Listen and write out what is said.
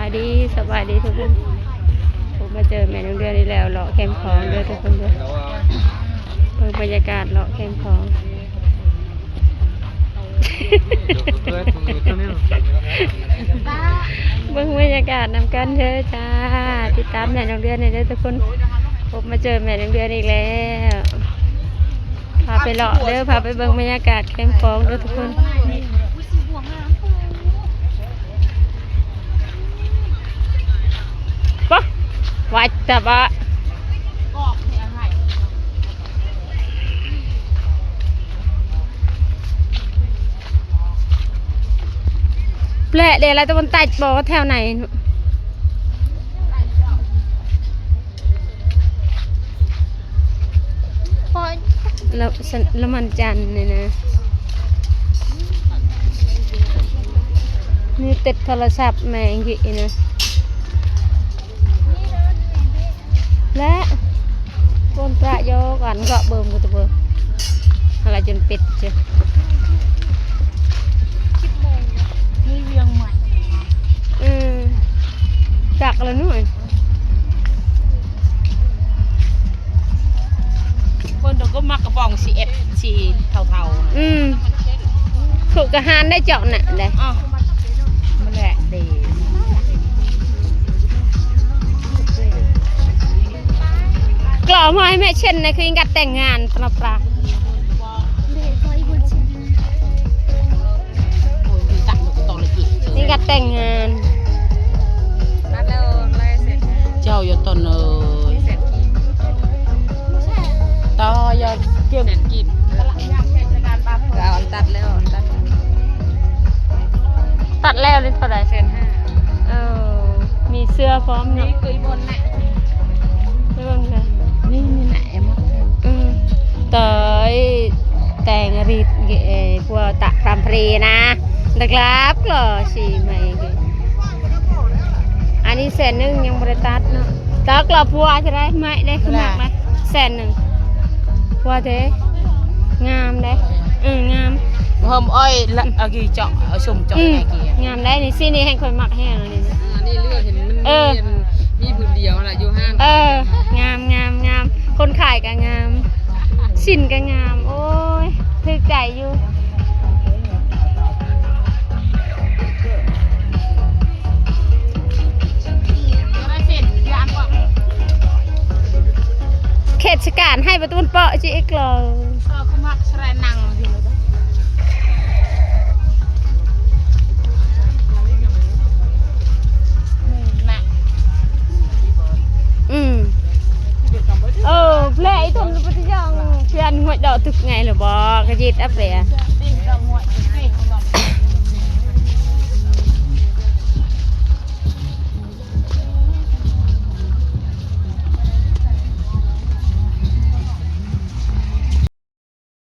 ສະບາຍດີ ສະບາຍດີທຸກຄົນ. ພົບມາເຈີແມ່ນ້ອງເດືອນອີກແລ້ວ ເລາະແຄມຂອງເດີທຸກຄົນເດີ. ເບິ່ງບັນຍາກາດເລາະແຄມຂອງ. ເບິ່ງບັນຍາກາດນຳກັນເດີຈ້າ. ຕິດຕາມແມ່ນ້ອງເດືອນແດ່ເດີທຸກຄົນ. ພົບມາເຈີແມ່ນ້ອງເດືອນອີກແລ້ວ. ພາໄປເລາະເດີ ພາໄປເບິ່ງບັນຍາກາດແຄມຂອງເດີທຸກຄົນ. ປະ ວ່າແຕ່ວ່າ ແປະເດ ລະຕາເວັນຕົກບໍ່ ແຖວໃນ ລະ ລະມັນຈັນນີ້ນະ ມີຕິດໂທລະສັບແມ່ງກີ້ນະ. ແລະ ຄົນປະໂຍກັນເກາະເບິ່ມກັນຕະເບີ ຫາລະຈົນປິດເຈົ້າ ນີ້ວຽງໃໝ່ ອືມ ຈັກລະໜ້ອຍ. ເພິ່ນກໍມັກກະປ໋ອງ ຊີເອັຟ ສີເທົາໆ ອືມ ຄືກະຫານໄດ້ເຈາະນະໄດ້ ອ້າວ ມັນແຫຼະເດ ກລໍມາໃຫ້ແມ່ເຊັນນະ ຄືກັດແຕ່ງງານຕະນະປາ. ນີ້ກໍແຕ່ງງານ ເຈົ້າຢູ່ຕົນເອີຍ ຕໍ່ຢ່າເກັບ ແສນກີບ ເອົາອັນຕັດແລ້ວ ອັນຕັດ ຕັດແລ້ວນີ້ເທົ່າໃດ? ແສນຫ້າ. ເອີ ມີເສື້ອພ້ອມເນາະ ນີ້ຄືບ່ອນນະ ເບິ່ງນະ ນີ້ ນີ້ນະ ເອັມ ອືມ ຕາຍ ແຕ່ງອາຣີດເກ ພວກຕະພຣຳເພຣນະ ດັກລາບກລໍສີໃໝ່ເກ ອັນນີ້ແສນໜຶ່ງ ຍັງບໍ່ໄດ້ຕັດເນາະ ຕາກລໍພົວຈະໄດ້ໃໝ່ໄດ້ ຄືມັກໄດ້ ແສນໜຶ່ງ ຜົວເທ ງາມເດ້ ເອີ ງາມ ເຮີມອ້ອຍລະ ອືມ ອາກີເຈາະ ເອົາຊົມເຈາະ ອືມ ແນ່ກີ ງາມໄດ໋ນີ້ ສີນີ້ແຮ່ງຂ້ອຍມັກແຮງອັນນີ້ ອັນນີ້ເລືອກເຫັນມັນ ເອີ ມີອັນ ມີຜູ້ດຽວນະຢູ່ຮ້ານ ເອີ ງາມ ງາມ ງາມ ຄົນຂາຍກະງາມ ສິ້ນກະງາມ ໂອ້ຍ ຖືກໃຈຢູ່. ເຂດສະການໃຫ້ປະຕູນເປາະຈິອີກລອ ເອີ ຄືມັກສະແລນັງຢູ່ ອືມ ເອີ ແລະ ອີຕົນປະຕິຍັງ ເພື່ອນຫ້ວຍດອກຕຶກໄງລະບໍ ກະຈິດອະເປຍ.